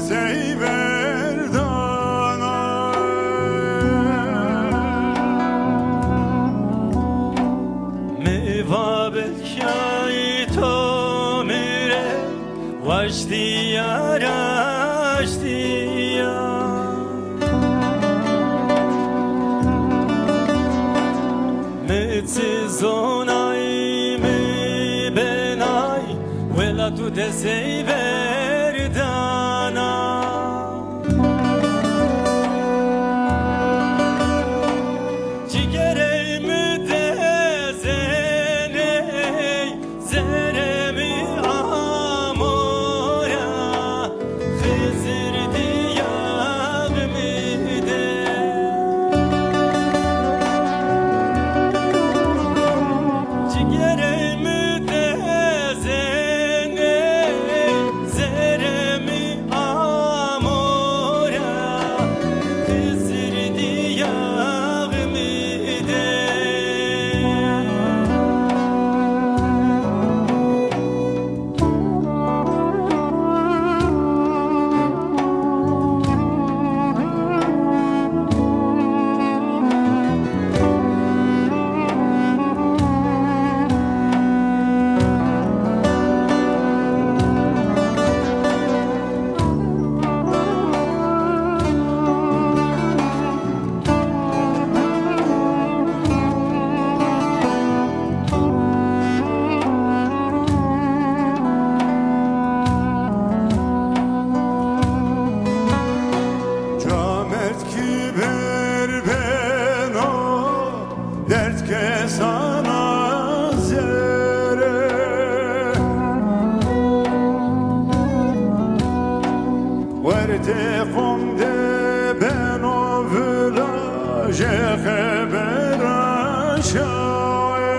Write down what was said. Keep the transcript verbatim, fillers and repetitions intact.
Sey verdana. Mi va belkî to mi rê waştîya, raştîya. Mi çi zonay, mi benay, wela tu de sey verdana. Cigerey mi de zeney, zerê mi amo ra, Xizir dîyağ mi de. Cigerê mi de zeney, zerê mi amo ra, Xizir dîyağ mi de. Camêrd kî berbeno, derd kesan a zere. Werdê qom de beno vila, jê xebera şaye.